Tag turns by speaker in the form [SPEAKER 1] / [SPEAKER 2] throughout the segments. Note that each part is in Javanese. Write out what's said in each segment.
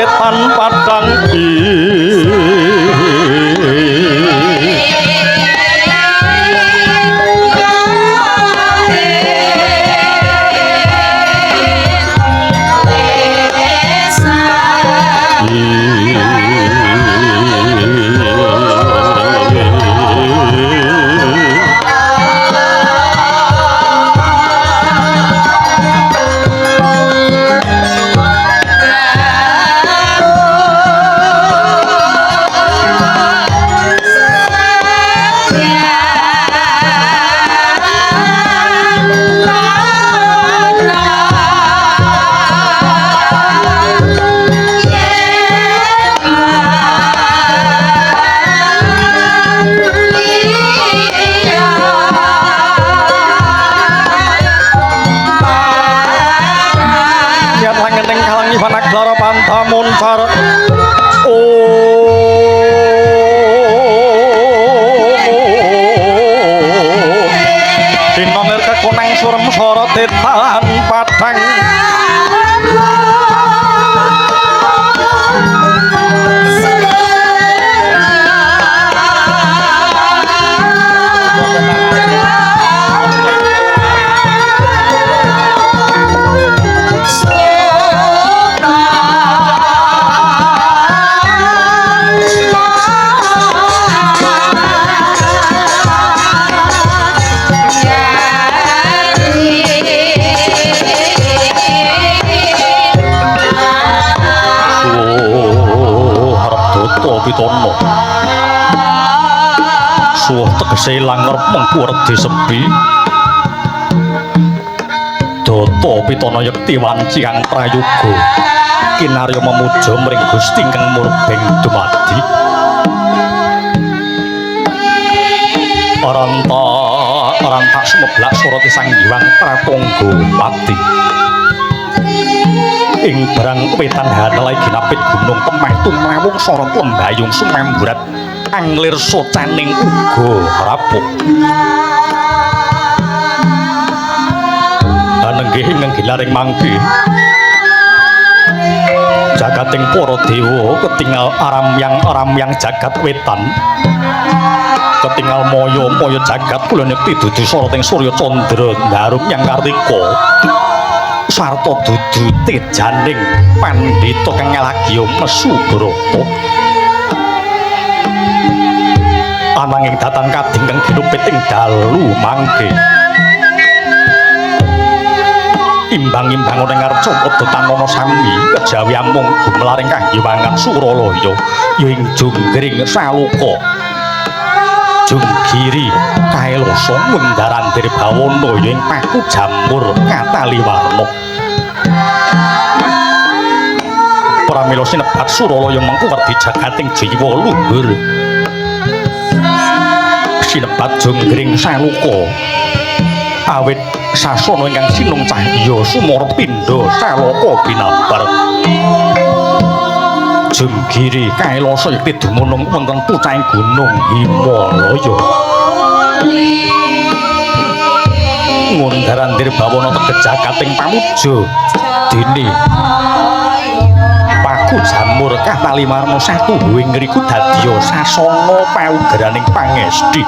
[SPEAKER 1] tetan padang. Tetan padang. Pitana suwuh tegese ilang ngrep mengku redhi sepi. Data pitana yekti wanci kang prayoga kinarya memuja mring Gusti ingkang murbeng dumadi. Rantak sumeblak surati Sang Hyang Pratangga Pati. Ing barang wetan hanelai ginapit gunung temah tumlawung sorot lembayung sumamburat anglir socaning uga rapuh. Anenggih ingkang gilaring mangke jagating para dewa ketingal aramyang-aramyang jagat wetan, ketingal moyo-moyo jagat kula nekti dudu soroting surya candra ndarum yang kartika sarta dudu tejaning pandhita kang ngalagya mesu brata. Ananging datan kading kang ginupit ing dalu mangke imbang-imbang ning ngarca padha tanana sami kejawi amung gumlaring kahyiwangan Suralaya ya ing Jonggring Saloka Jonggiri Kailasa ngundarandir bawana ya ing paku jamur kataliwarna. Pramila sinebat Suralaya mengku werdi jagating jiwa luhur. Sinebat Jonggring Saloka awit sasana ingkang sinung cahya sumara pindha saloka binabar. Jonggiri Kailasa yekti dumunung wonten pucahing gunung Himalaya. Ngundarandir bawana teges jagating pamuja dene paku jamur kataliwarna satuhuing ngriku dadya sasana paugeраning pangesti.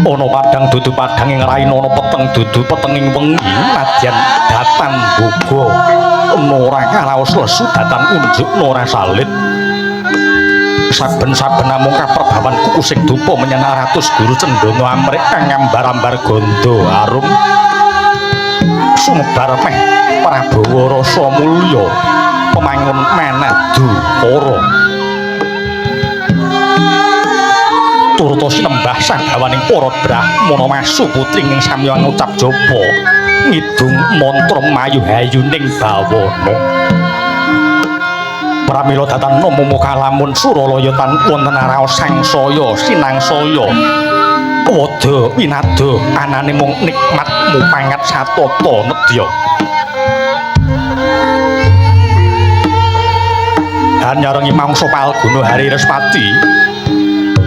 [SPEAKER 1] Ana padhang dudu padhang ing raina, ana peteng dudu petenging wengi, nadyan datan boga ora karaos lesu datan unjuk ora salit. Saben-saben namung kaperbawan kuku sing dupa menyang ratus guru cendana amrih kang ngambar-ambar gandha arum sumebar meh Prabawa rasa mulya pemangun manadu para. Turta sinembah sadawaning para brahmana masu putri ing samya ngucap japa ngidung mantra mayu hayuning bawana. Pramila datan namo kalamun Suralaya tan wonten araos sangsaya sinangsaya wada winada anane mung nikmat mupangat satata nedya. Hanyarengi mangsa palguna Hari Respati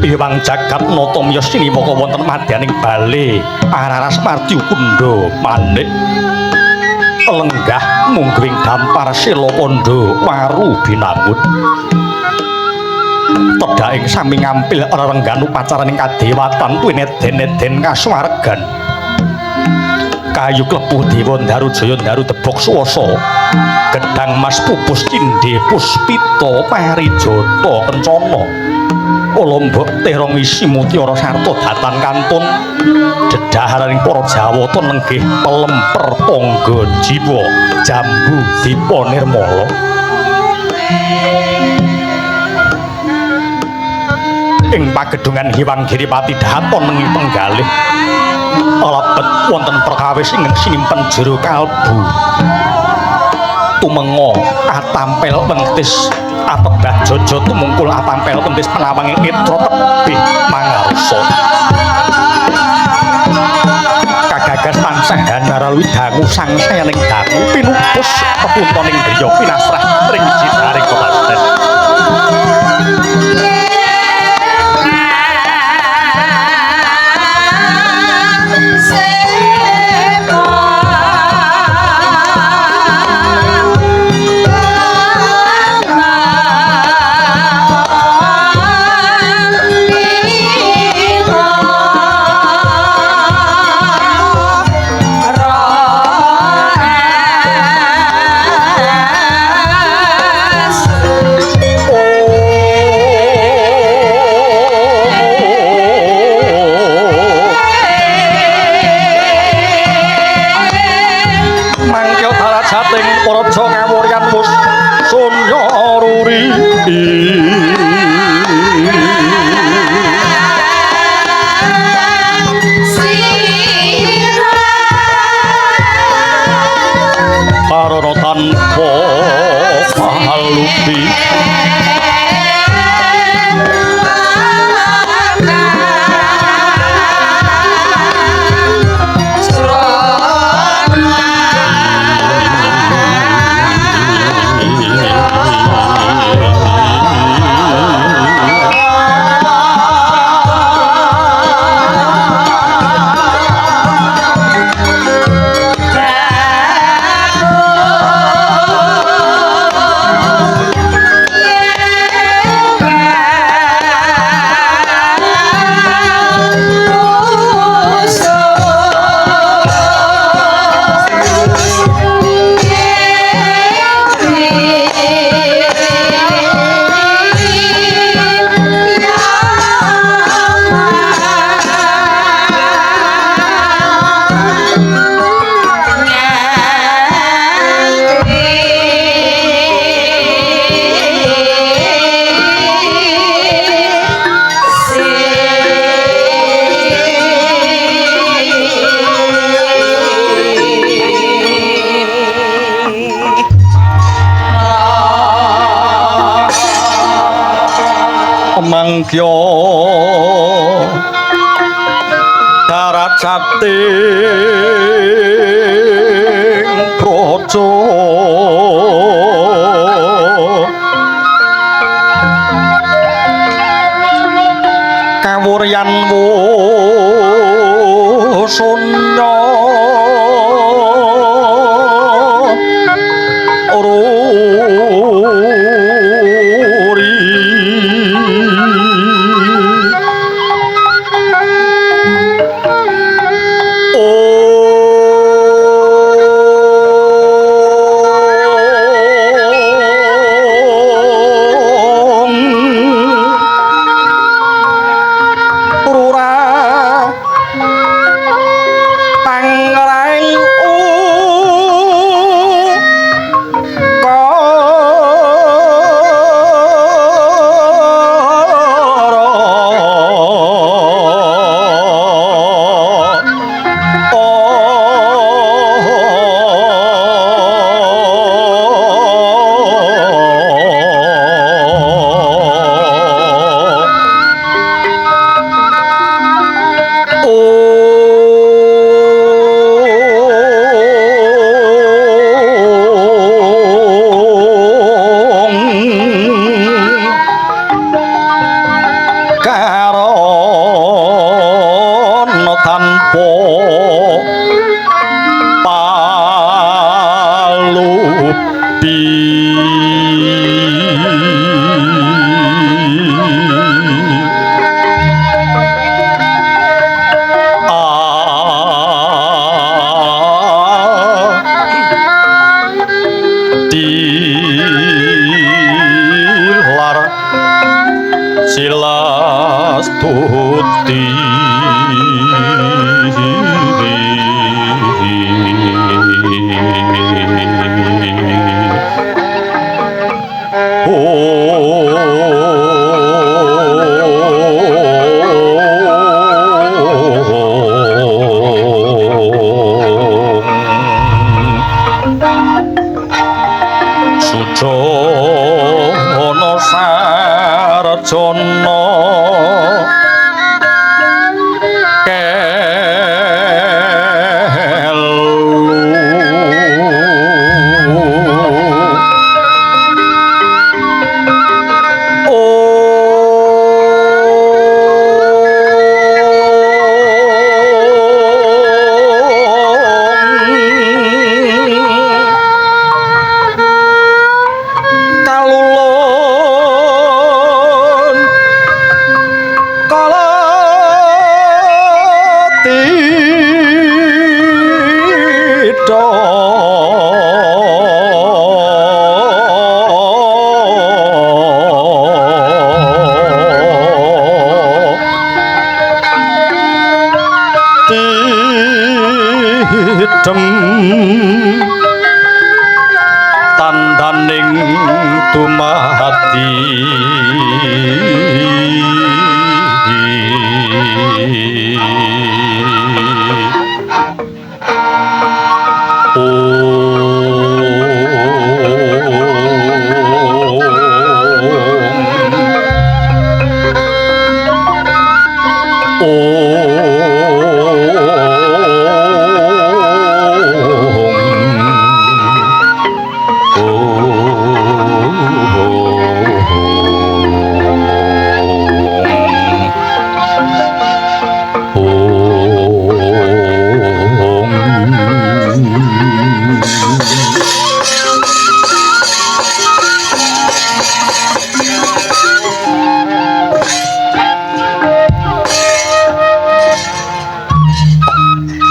[SPEAKER 1] Hyang jagat nata miyos siniwaka wonten madyaning bale Araras Mardi Kundha Manik. Lenggah mungguing dampar sila kandha waru binangun. Tedhaking sami ngampil rerenggan upacaraning kadewatan wineden-eden kasuwargan. Kayu klepuh dewa ndaru jaya ndaru debok swasa. Gedhang mas pupus cindhe puspita parijata kencana. Lombok terong isi mutiara sarta datan kantun dedhaharaning para Jawata nenggih pelemper tangga jiwa jambu dipa nirmala. Ing pagedhungan Hyang Giripati dahaton ing penggalih lebet wonten perkawis ingkang sinimpen jero kalbu. Tumenga atampel wentis atebah jojo tumungkul atampel wentis penawanging netra tebih mangarsa. Kagagas tansah hanaraluwi dangu sangsayaning dangu pinupus pepuntoning griya pinasrah ring jidaring kepaten. Mangkya darajating praja kawuryan wusunya Rura. Dilar silastuti. Sujana sarjana kelu kalulun kala tito tidem tandaning dumadi.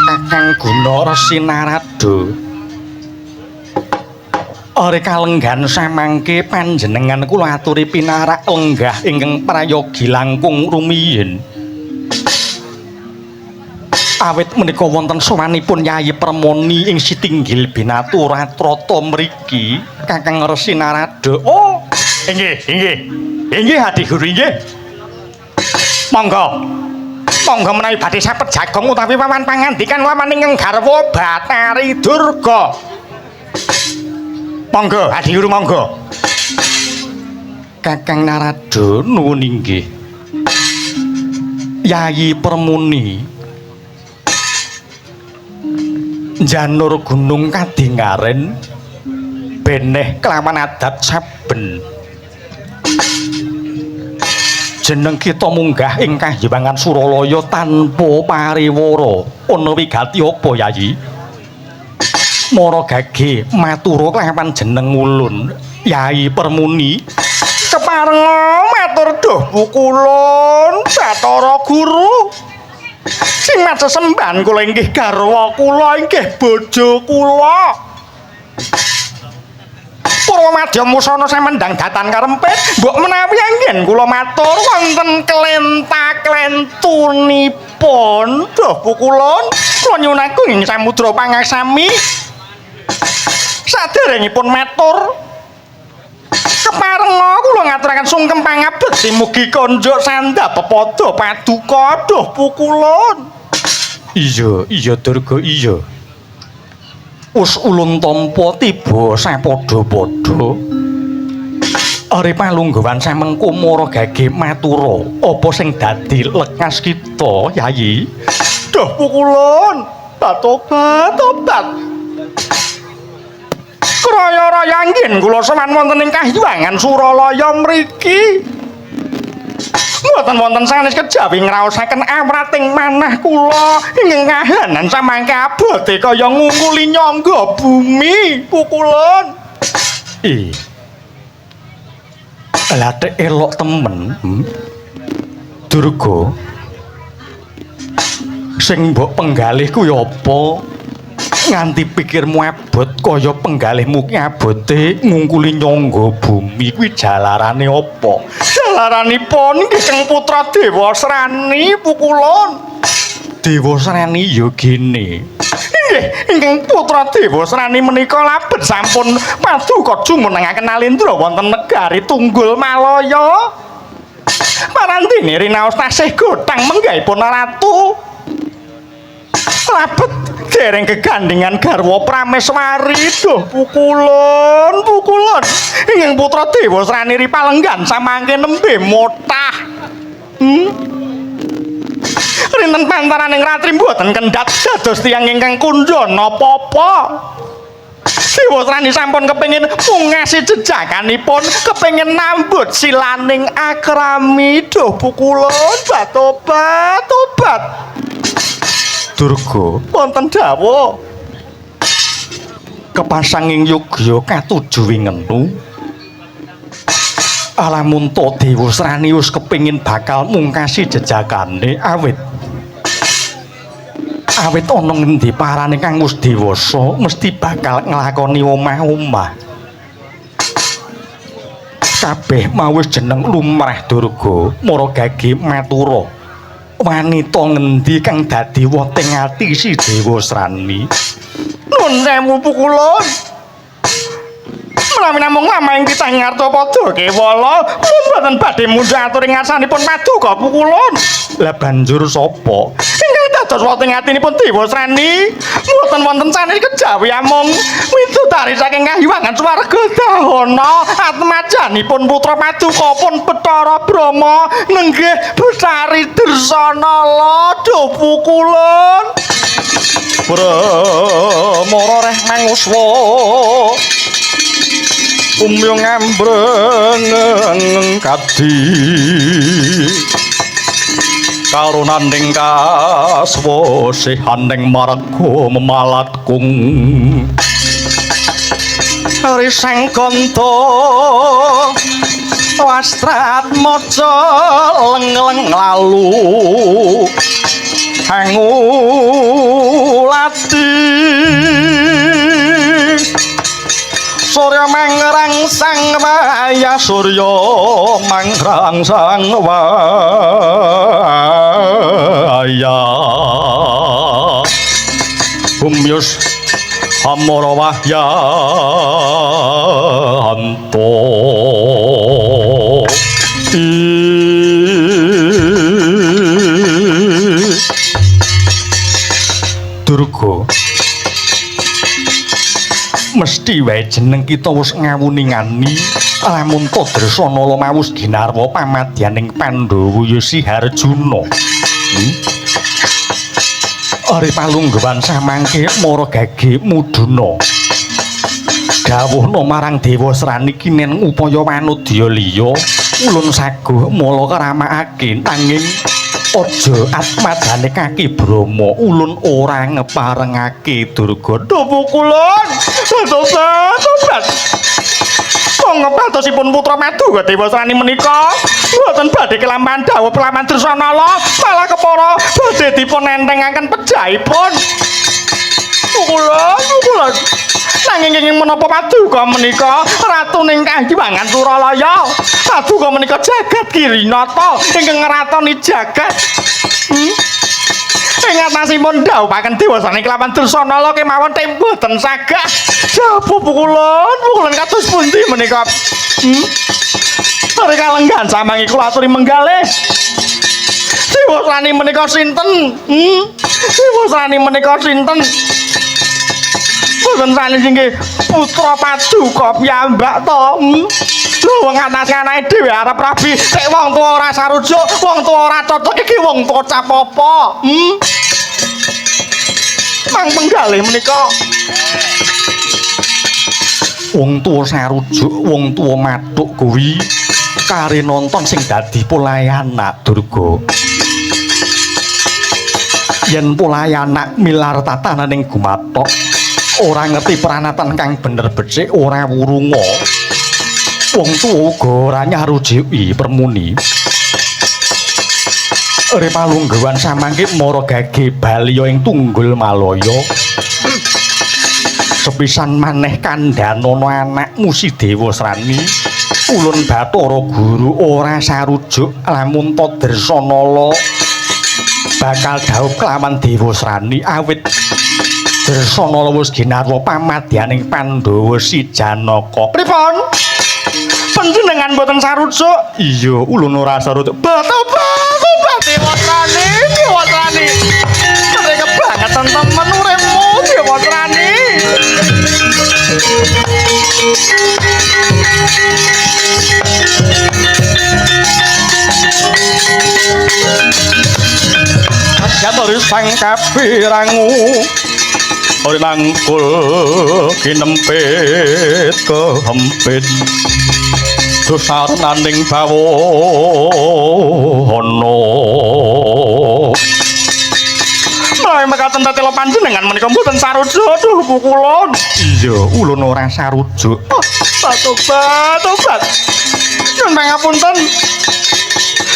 [SPEAKER 1] Kakang Guna Resi Narada, ore kalenggan samangke panjenengan kula aturi pinarak lenggah ingkang prayogi langkung rumiyin. Awit menika wonten sowanipun Yayi Permoni ing sitinggil binatu Ratrata mriki, Kakang Resi Narada. Oh, inggih, inggih. Inggih Adi Guru inggih. Monggo. Monggo menawi badhe sapet jagong utawi pawan pangandikan lawan ingkang garwa Bathari Durga. Monggo Adi Guru monggo. Kakang Narada nuwun inggih. Yayi Permoni njanur gunung kadingaren beneh kelawan adat saben. Jeneng kita munggah ing kahyangan Suralaya tanpa pariwara. Ana wigati apa Yayi? Mara gage matura kelawan jeneng ulun Yayi Permuni. Keparenga matur duh pukulun Bathara Guru. Sing masesembahan kula inggih garwa kula inggih bojo kula. Purwamadya musana samendang datan karempit, mbok menawi anggen kula matur wonten klenta-klentunipun duh pukulun kula nyuwun agung ing samudra pangaksami. Saderengipun matur keparenga kula ngaturaken sungkem pangabekti mugi konjuk sandhap pepada paduka duh pukulun. Iya, iya Durga iya. Us ulun tampa tiba sapadha-padha. Are palungguhan samengko mara gage matura apa sing dadi lekas kita Yayi? Duh pukulun, batobat tobat. Kraya-raya anggen kula sowan wonten ing kahyangan Suralaya mriki. Mboten wonten sanes kejawi ngraosaken awrating manah kula ingkang kahanan samangke abote kaya ngungkuli nyangga bumi pukulun. Ih. Lah tek elok temen, Durga. Sing mbok penggalih kuwi apa? Nganti pikirmu abot kaya penggalihmu ki abote ngungkuli nyangga bumi kuwi jalarane apa? Jalaranipun nggih Kang Putra Dewasrani pukulun. Dewasrani ya gene. Nggih, ingkang putra Dewasrani menika labet sampun paduka jumenengaken Alendra wonten negari Tunggul Malaya. Parandene rinaos tasih gothang menggahipun ratu. Labet dereng gegandhengan garwa Prameswari. Duh pukulun, pukulun. Ingkang putra Dewasrani ripalenggan samangke nembe motah. Rinten pantaraning ratri mboten kendhat dados tiyang ingkang kunjana papa. Dewasrani sampun kepengin mungasi jejakanipun, kepengin nambut silaning akrami. Duh pukulun, batobat, tobat. Durga, wonten dawuh. Kepasanging yogya katuju wingenu. Alamun to Dewasrani wis kepengin bakal mungkasi jejakane awit awit ana ngendi parane kang wis dewasa mesti bakal nglakoni omah-omah. Kabeh mau wis jeneng lumrah Durga, mara gage matura. Wanita ngendi kang dadi woteng ati si Dewasrani? Nun sewu pukulun. Menawi namung lamahing titah ngarta padha kewala, kula mboten badhe mundhak atur ing ngarsanipun paduka pukulun. Lah banjur sapa? Ingkang dados woteng atinipun Dewasrani? Mboten wonten sanes kejawi amung widodari saking kahyuwangan swarga dahana atmajanipun putra paduka pun Bathara Brahma nenggih Bathari Dresanala. Duh pukulun. Bramara reh manguswa umyung ambreng kadi karunaning kaswasihaning marga memalat kung riseng kanta wastratmaja leng-leng lalu hangulati surya mangrang sang waya surya mangrang sang waya humyus amara wahyanto. Durga, mesti wae jeneng kita wis ngawuningani lamun to Dresanala mawus ginarwa pamadyaning Pandhawa ya si Harjuna. Ari palungguhan samangke mara gage mudhuna. Dawuhna marang Dewasrani kinen upaya manudya liya ulun saguh mala keramakake nanging aja atmadane kaki Brahma ulun ora ngeparengake Durga. Duh pukulun, tobat. Pangepatosipun putra Paduka Dewasrani menika mboten badhe kelampahan dawuh pelaman Dresanala, malah kepara badhe dipun entengaken pejahipun. Pukulun, pukulun. Nanging ingkang menapa paduka menika ratuning Kahyangan Suralaya. Paduka menika jagat Girinata ingkang ngratoni jagat. Ing atasipun dhawuhaken Dewasrani kelawan Dresanala kemawon tem boten sagah. Jaba pukulun, pukulun kados pundi menika? Are kalenggan samangi kula aturi menggalih. Dewasrani menika sinten? Dewasrani menika sinten? Boten sanes inggih putra paduka piyambak to. Lho wong atase anake dhewe arep rabi, sik wong tuwa ora sarujuk, wong tuwa ora cocok iki wong tuwa cap apa? Mang penggalih menika. Wong tuwa sarujuk, wong tuwa mathuk kuwi kare nonton sing dadi polahe anak Durga. Yen polahe anak milar tatananing gumathok, ora ngerti pranatan kang bener becik, ora wurunga. Wong tuwa uga ora nyarujuki Permuni. Ri palungguhan samangke mara gage baliya ing Tunggul Malaya. Sepisan maneh kandhanana anakmu si Dewasrani, ulun Bathara Guru ora sarujuk lamun ta Dresanala bakal dhaup kelawan Dewasrani awit Dresanala wis ginarwa pamadyaning Pandhawa si Janaka. Pripun? Panjenengan boten sarujuk? Iya, ulun ora sarujuk. Batobat, Dewasrani, Dewasrani. Kere kebangetan temen uripmu, Dewasrani. Katur sang kapirangu ora nangkul kinempit kehempit dosarnaning bawana. Menawi mekaten tetela panjenengan menika mboten sarujuk duh pukulun. Iya, ulun ora sarujuk. Oh, tobat, tobat. Nyuwun pangapunten.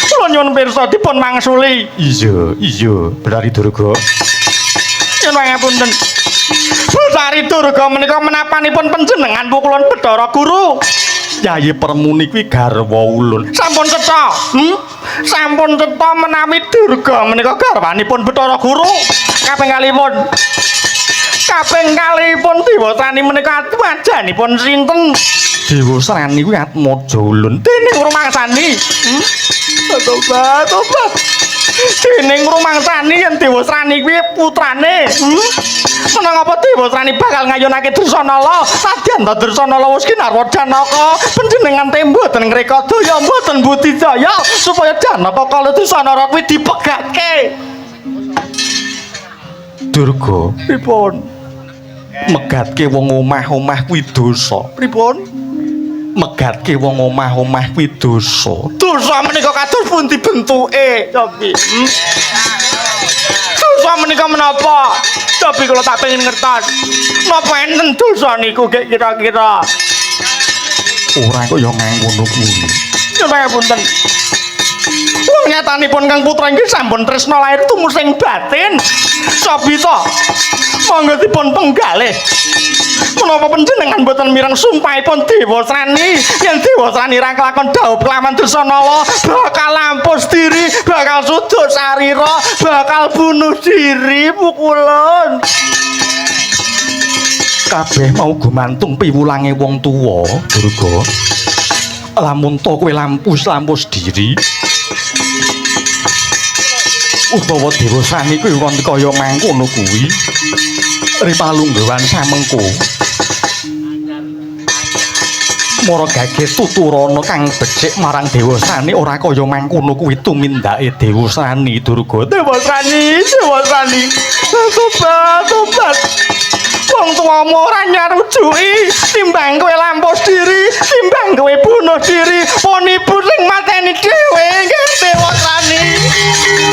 [SPEAKER 1] Kula nyuwun pirsa dipun mangsuli. Iya, iya, Bathari Durga. Nyuwun pangapunten. Bathari Durga menika menapanipun panjenengan pukulun Bathara Guru. Yayi Permuni kuwi garwa ulun. Sampun cetha. Sampun cetha menawi Durga menika garwanipun Bathara Guru. Kaping kalihipun. Kaping kalihipun Dewasrani menika atmajanipun sinten? Dewasrani kuwi atmaja ulun. Dening rumangsani. Tobat, tobat. Dening rumangsani yen Dewasrani kuwi putrane. Menangapa Dewasrani bakal ngayunake Dresanala? Sadyan ta Dresanala wis kinarwa Janaka, panjenengan te mboten ngrekodaya, mboten budidaya supaya Janaka kala Dresanala kuwi dipegatke. Durga, pripun? Megatke wong omah-omah kuwi dosa. Pripun? Megatke wong omah-omah kuwi dosa. Dosa menika kados pundi bentuke, Cobi? Dosa menika menapa? Cobi kula tak pengin ngertos. Napa enten dosa niku gek kira-kira? Ora kok ya ngono kuwi. Nyuwun pangapunten. Wong nyatanipun Kang Putra inggih sampun tresna lair tumusing batin. Sabita monggo dipun penggalih. Menapa panjenengan boten mireng sumpahipun Dewasrani yen Dewasrani ra kelakon dhaup kelawan Dresanala bakal lampus diri, bakal sudut sarira, bakal bunuh diri pukulun. Kabeh mau gumantung piwulange wong tuwa, Durga. Lamun to kowe lampus-lampus diri utawa Dewasrani kuwi wonten kaya mangkono kuwi ri palungguhan samengko mara gage tuturana kang becik marang Dewasrani ora kaya mangkono kuwi tumindake Dewasrani. Durga, Dewasrani, Dewasrani, tobat, tobat. Wong tuwamu ora nyarujuki timbang kowe lampus diri, timbang kowe bunuh diri, pon ibu sing mateni dhewe nggih Dewasrani.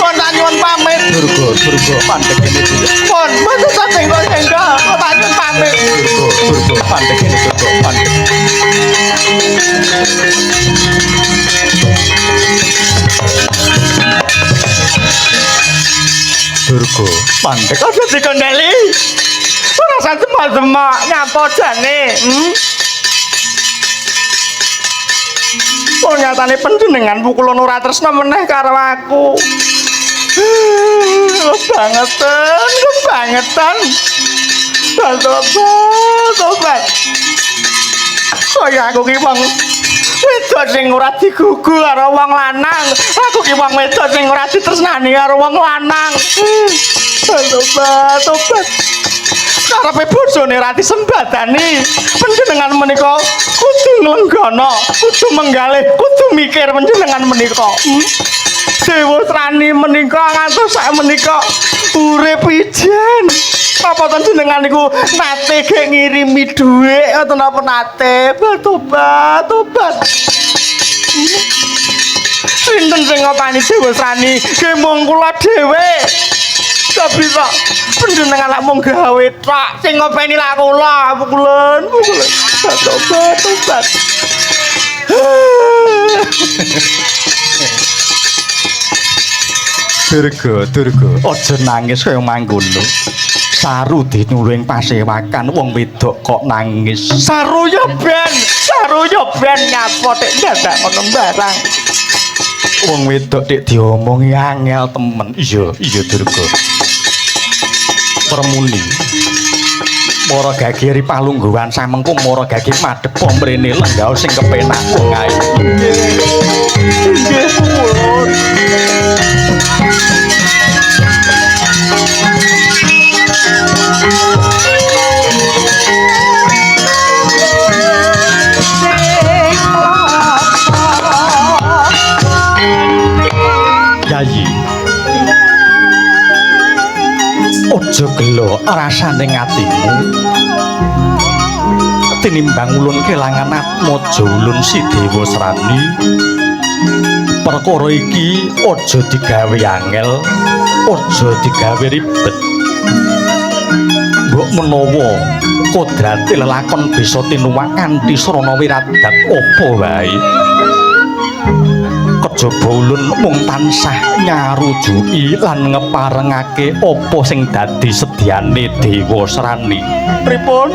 [SPEAKER 1] Pon tak nyuwun pamit. Durga, Durga, pandhek kene. Pon, mboten sajengkol-jengkol, kok tak nyuwun pamit. Durga, Durga, pandhek kene, Durga, pandhek. Durga, pandhek aja dikendali. Ora usah demak-demak, nyapa jane? Oh, nyatane panjenengan pukulun ora tresna meneh karo aku. Kebangetan, kebangetan. Tobat, tobat. Kaya aku ki wong wedok sing ora digugu karo wong lanang. Aku ki wong wedok sing ora ditresnani karo wong lanang. Tobat, tobat. Karepe bojone ra disembadani. Panjenengan menika kudu nglenggana, kudu menggalih, kudu mikir panjenengan menika. Dewasrani menika ngantos sak menika urip ijen. Napa ten jenengan niku nate gek ngirimi dhuwit ngoten napa nate? Tobat, tobat. Sinten sing ngopani Dewasrani? Nggih mung kula dhewe. Tapi kok panjenengan lak mung gawe tok sing ngopeni lak kula, pukulan, pukulan. Tobat, tobat. Durga, Durga, aja nangis kaya mangkono. Saru dinulu ing pasewakan wong wedok kok nangis. Saru ya ben, saru ya ben nyapa tek dadak ngono barang. Wong wedok tek diomongi angel temen. Iya, iya Durga. Permuni. Mara gagiri palungguhan samengko mara gagi madhepa mrene lenggah sing kepenak wong ae. Nggih, kula. Yayi, aja gelo rasane atimu. Tinimbang ulun kelangan atmaja ulun si Dewa Srani. Perkara iki aja digawe angel, aja digawe ribet. Mbok menawa kodrate lelakon bisa tinuwak kanthi srana wiradat apa wae. Kejaba ulun mung tansah nyarujuki lan ngeparengake apa sing dadi sedyane Dewa Srani. Pripun?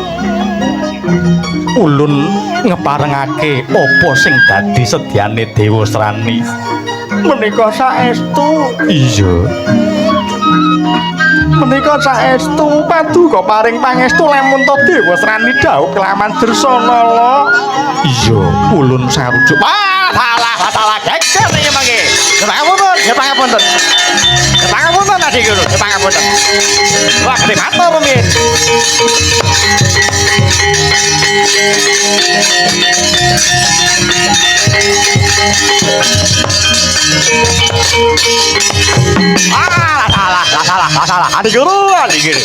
[SPEAKER 1] Ulun ngeparengake apa sing dadi sedyane Dewa Srani. Menika saestu. Iya. Menika saestu paduka paring pangestu lamun to Dewa Srani dhaup kelawan Dresanala. Iya, ulun sarujuk. Ah, salah, salah geger iki mangke. Pangapunten, pangapunten. Pangapunten Adi Guru, pangapunten. Wah, gede matur rumiyin. Ah, salah, salah, salah. Adi Guru, Adi Guru.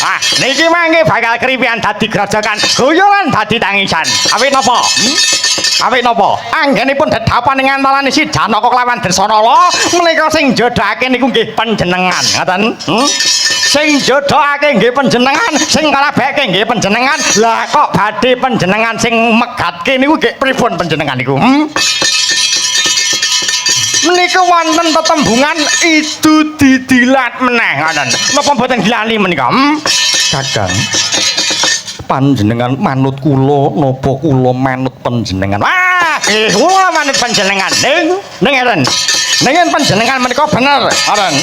[SPEAKER 1] Ah, niki mangke bakal kripian dadi grajagan, guyonan dadi tangisan. Awit napa? Awit napa? Anggenipun dedhapan ing antarane si Janaka kelawan Dresanala, menika sing jodhake niku nggih panjenengan, ngoten. Sing jodhake nggih panjenengan, sing kalabeke nggih panjenengan. Lah kok badhe panjenengan sing megatke niku nggih pripun panjenengan niku? Menika wonten tetembungan idu didilat meneh ngoten. Napa mboten gilani menika? Kakang, panjenengan manut kula napa kula manut panjenengan? Wah, nggih kula manut panjenengan. Ning ning ngeten. Ning panjenengan menika bener, ngoten.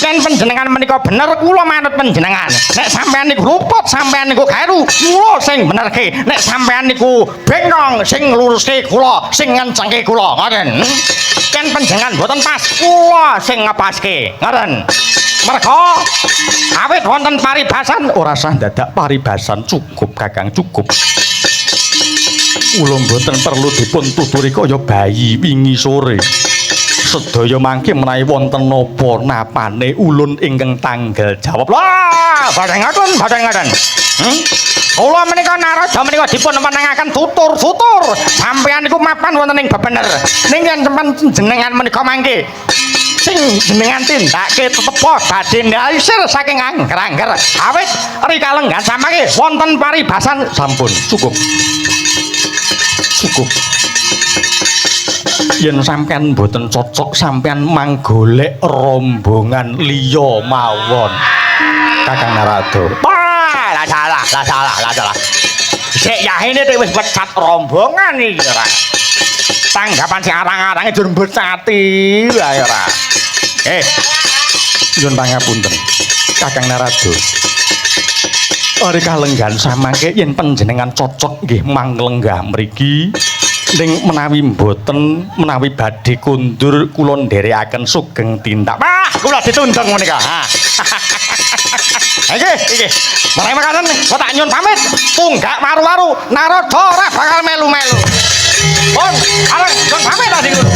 [SPEAKER 1] Yen panjenengan menika bener kula manut panjenengan. Nek sampean niku luput, sampean niku keliru, kula sing benerke. Nek sampean niku bengkong sing ngluruske kula, sing ngencengke kula, ngoten. Yen panjenengan mboten pas, kula sing ngepaske, ngoten. Merga awit wonten paribasan ora sah dadak paribasan, cukup Kakang, cukup. Kula mboten perlu dipun tuturi kaya bayi wingi sore. Sedaya mangke menawi wonten napa napane ulun ingkang tanggal jawab. Lah, badhe ngoten, badhe ngoten. Kula menika Narada menika dipun menangaken tutur-tutur. Sampeyan niku mapan wonten ing bebener. Ning yen jenengan menika mangke sing jenengan tindake tetepa badhe ndalisir saking angger-angger. Awit rikalenggan samangke wonten paribasan sampun cukup. Cukup. Yen sampean mboten cocok sampean manggolek rombongan liya mawon. Kakang Narada. Wah, lah salah, lah salah, lah salah. Sik yahene wis pecat rombongan iki ora. Tanggapan sing arang-arange jur mbecati wae ora. Nyuwun pangapunten. Kakang Narada. Ora kalenggan samangke yen panjenengan cocok nggih manglenggah mriki. Ning menawi mboten, menawi badhe kundur kula nderekaken sugeng tindak. Wah, kula ditundung menika. Ha. Iki, iki. Marang makaten, kula tak nyuwun pamit. Tunggak waru-waru, Narada ora bakal melu-melu. Pun, areng nyuwun pamit Adi Guru.